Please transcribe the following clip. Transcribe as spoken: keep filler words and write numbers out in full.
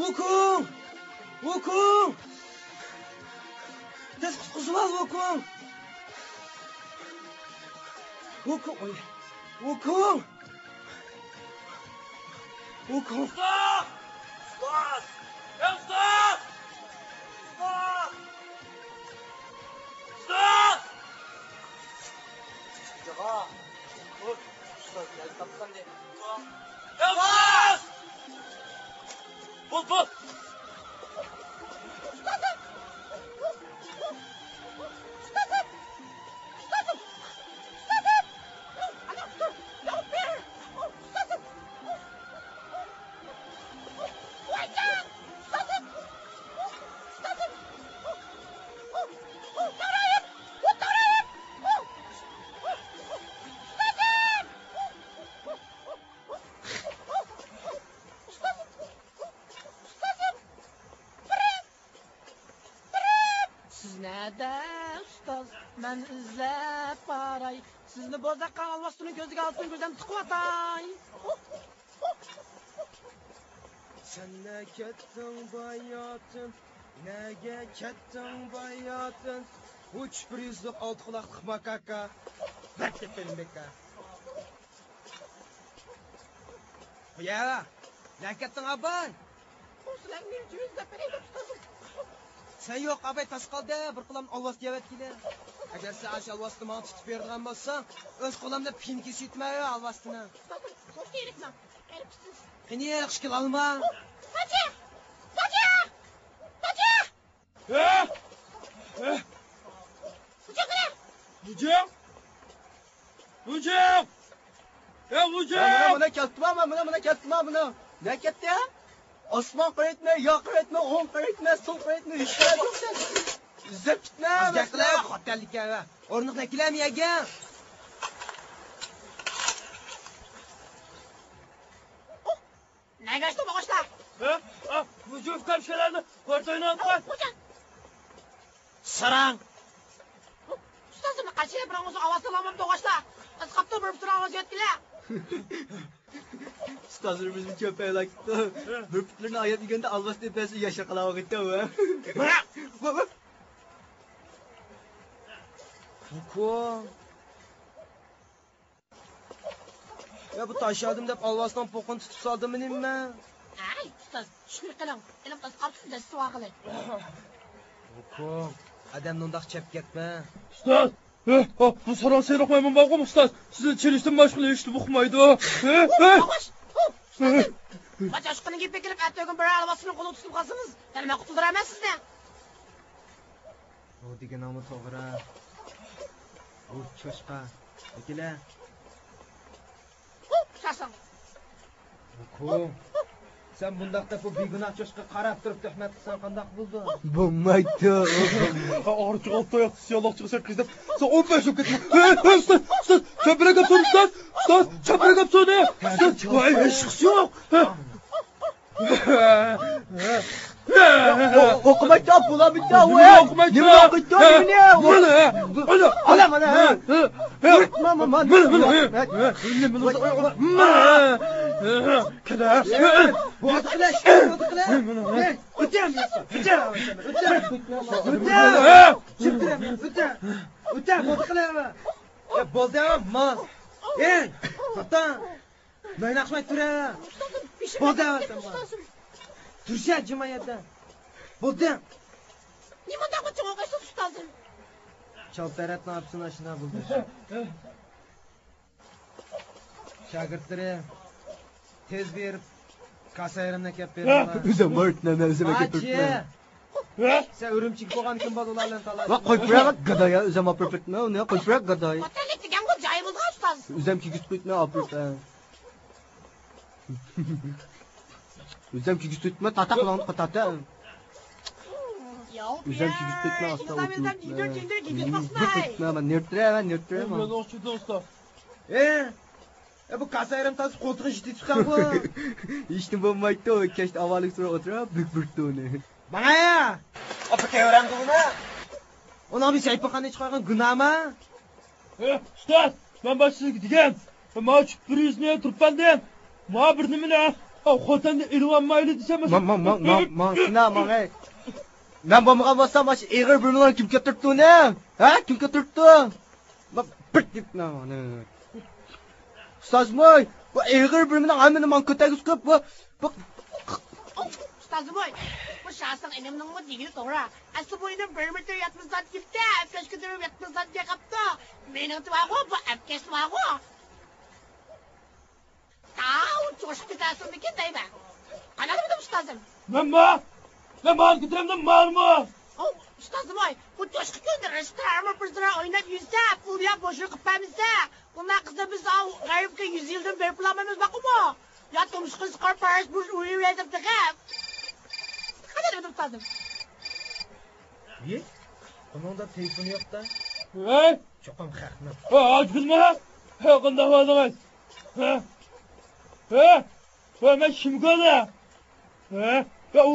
ۋۇكۇڭ! ۋۇكۇڭ! تېز قۇتقۇزۇۋال، ۋۇكۇڭ! ۋۇكۇڭ! ۋۇكۇڭ! ۋۇكۇڭ! ئۇستاز! ئۇستاز! ئەي ئۇستاز! ئۇستاز! ئۇستاز! جاغا! ئۇستاز كەلدى تاپقاندى. ئەي ئۇستاز! بول، بول! سىز نەدە، ئۇستاز؟ مەن ئىزدەپ باراي. سىزنى بوزەك قاراڭ ئالۋاستىنىڭ كۆزىگە ئالتۇن گۈلدەن تىقىۋاتاي. سەن نە كەتتىڭ باياتىن؟ نەگە كەتتىڭ باياتىن؟ ئۇ چۈپۈر يۈزلۈك ئالتە قۇلاقلىق ماكاكا. بەك كەتكەن بەككە. يا، نەگە كەتتىڭ ئاباي؟ سەن يوق ئاباي، تاس قالدى، بىر قولام ئالۋاستى يەۋەتكىلى. ئەگەر سەن ئاشۇ ئالۋاستىنى ماڭا تۇتۇپ بېرىدىغان بولساڭ، ئۆز قولۇمدا پىنكىسى يۇتما ئالۋاستىنى. قېنى، ياخشى كېلالما. پادىشاھ! پادىشاھ! پادىشاھ! ھە؟ ھە؟ ۋۇجۇڭ! ۋۇجۇڭ! ھە، ۋۇجۇڭ! مانا، مانا كەلتىم، مانا، مانا كەلتىم، مانا. نە كەتتى؟ ئاسمان قارىتمە، يا قارىتمە، ئوڭ قارىتمە، سول قارىتمە، ھېچ قايەر يوق. ئىزدەپ كەتمە. ئاز گەپ قىلە، خوتەنلىككە. ئورنۇق نەكىلەم يەگەن. نەگە ئاشتىڭ بوغۇشلار؟ ھە؟ ئا، بۇ جۈپ كەمشىلەرنى ھۆرتەينى ئاتقان. ساراڭ. ئۇستازىم، قاچىلى بىر ئاۋاز ئاۋاز سالامام توغاشلا. ئىز قاپتۇ بىر پۇتىنى ئاۋاز يەتكىلە. ئۇستازلىرىمىزمۇ چۆپەيلا كېتىپتۇ. بىر پۇتلىرىنى ئاياپ يېگەندە ئالۋاستى پەسى ياشا قالاۋېتىپتۇ. ۋۇكۇڭ. يا، بۇ تاشلادىم دەپ ئالۋاستىنىڭ پوقىنى تۇتۇپ سالدىمۇ نېمە؟ ئەي، ئۇستاز، چۈشكۈن قىلىڭ. ئېلىڭ تاس قارتۇق دەستىۋاغىلى. ۋۇكۇڭ، ئادەمنى ئۇنداق چەپ كەتمە. ئۇستاز! ھە، ھە، بۇ ساراڭ سېرىق مايمۇن بارغۇ، ئۇستاز. سىزنى چېلىشتىن باشقىنى ھېچنېمە ئۇقمايدۇ. ھە، ھە. ئۇستازىم! ماچاشقىنىڭ گېپىگە كېلىپ، ئەتىگۈن بىرەر ئالۋاستىنىڭ قولىغا تۇتۇپ قالسىڭىز، يەنە مەن قۇتۇلدۇرىمەن سىزنى. ئۇ دېگىنىڭمۇ توغرا. ئۇ چوشقا. ئەكېلە. ھۇ، شاساڭ. ۋۇكۇڭ. سەن بۇنداق دەپ بۇ بىگۇناھ چوشقىغا قاراپ تۇرۇپ تۆھمەت قىلساڭ قانداق بولىدۇ؟ بولمايدۇ. ئارچىغا ئالتە ئاياق سىياقچىغا سەككىز دەپ، سەن ئون بەش بولۇپ كەتتىڭ. ھە، ھە، ئۇستاز، ئۇستاز، چەمپىرەك گەپ سورىدى، ئۇستاز. ئۇستاز، چەمپىرەك گەپ سورىدى. ئۇستاز، ۋاي، ھېچقىسى يوق. ھە. ئوقۇمايتتى، بۇلار بىتتە، نېمە ئوقۇمايتتى؟ نېمە ئوقۇيتتى؟ نېمىنى؟ ئانا، مانا. مانا، مانا. مانا، مانا. مانا، مانا. مانا، مانا. مانا. ئۆتە، ئۆتە. ئۆتە، ئۆتە. ئۆتە، بولدى، ماس. ئەي، تاتا. مەن ئاقماي تۇرە. ئۇستازىم، بېشىم بولدى، ئاغرىدى، ئاغرىدى، ئۇستازىم. تۇرسە، جىما يەردە. بولدى. نېمانداق بىر چوڭ ئوقۇيسىز، ئۇستازىم؟ چالتەرەتنىڭ ئاپىسىنى ئاشۇنداق بولدى. شاگىرتلىرى، تېز بېرىپ، كاسا يېرىمنى ئەكەپ بېرىڭلار. ئۆزۈم بارىتىنە، مەن ئۆزۈم ئەكەپ بېرىپمەن. سەن ئۈرۈمچىگە بولغان كۈن بولدى ئۇلار بىلەن تالاش. ۋە قويۇپ بېرە، گاداي، ئۆزۈم ئاپىرىپ بېرىپمەن، ئۇنى قويۇپ بېرە، گاداي. خوتەنلىك دېگەنغۇ جايى بولغان ئۇستاز. ئۆزۈم كىگىز قويۇپمەن، ئاپىرىپ. ئۆزۈم كىگىز تۇتما، تاتا قىلغان تاتا. ئۆزۈم كىگىز تۇتما، ئاستا ئولتۇرۇپ. تۇتما، مەن نېرتىرە، مەن نېرتىرە، مەن. ئە، ئە، بۇ كاسا يېرىم تازا قولتۇقى جىتى تۇتقان بۇ. ھېچنېمە بولمايتتى، كەچتە ئاۋارىلىك سورا ئولتۇرۇپ، بۈك بۈرتتى ئۇنى. ماڭا يا! ئاپا كەۋرەمدۇ بۇنى؟ ئۇنىڭ بىر سەيپىخاننى چىقارغان گۇناما؟ ئۇستاز، مەن باشتا سىزگە دېگەن. ما چۈشۈپ بىر يۈزنى تۇرۇپ قالدىم. ما بىر نېمىنى خوتەندە ئېلىۋالمايلى دېسەم، ما، ما، ما، ما، ما، سىنا، ما، ھەي. مەن بولمىغان بولسام، مانا شۇ ئېغىر بىر مىليون كىم كەتتۈرۈپتۇ ئۇنى؟ ھە؟ كىم كەتتۈرۈپتۇ؟ ما، بىر دېپ، ما، ما، ما. ئۇستازمۇ، بۇ ئېغىر بىر مىليون ھەممىنى ماڭا كۆتەرگۈزۈپ، بۇ، بۇ، ئۇستازمۇ، بۇ شاسىڭ ئىنىمنىڭمۇ دېگىنى توغرا. ئەسلى بۇ ئىنىم بىر مېتىر يەتمىش سانتىمېتىر، ئەپكەش كۆتۈرۈپ يەتمىش سانتىمېتىر قاپتۇ. مېنىڭكى بارغۇ، بۇ ئەپكەش بارغۇ. تاۋ چوشقا كېتەسىمىكىن دەيمەن. قانداق دېدىم ئۇستازىم؟ مەنمۇ؟ مەن ماڭا كېتىرەمدىم مارمۇ؟ ئاۋ، ئۇستازىم ۋاي، بۇ چوشقا كۈندە رېستورانمۇ بىر سىرا ئويناپ يۈرسە، پۇل يا بوشىغا قىلىپ بەرمىسە، بۇنداق قىزنى بىز ئاۋ غەربكە يۈز يىلدىن بېرىپ بولالمايمىز باقىمۇ؟ يا تۇمشۇقىنى چىقىرىپ پاراش بۇرۇش ئۇرۇۋېرىپ تېخى. قانداق دېدىم ئۇستازىم؟ ئى، بۇنىڭدا تېلېفون يوق-دە. ھەي! چوقۇم خەقنىڭ. ھە، ئاچ قىزما! ھە، قانداق بولدىڭىز؟ ھە؟ ھە؟ ھە، مەن شىمگۆلە. ھە؟ ھە، ئۇ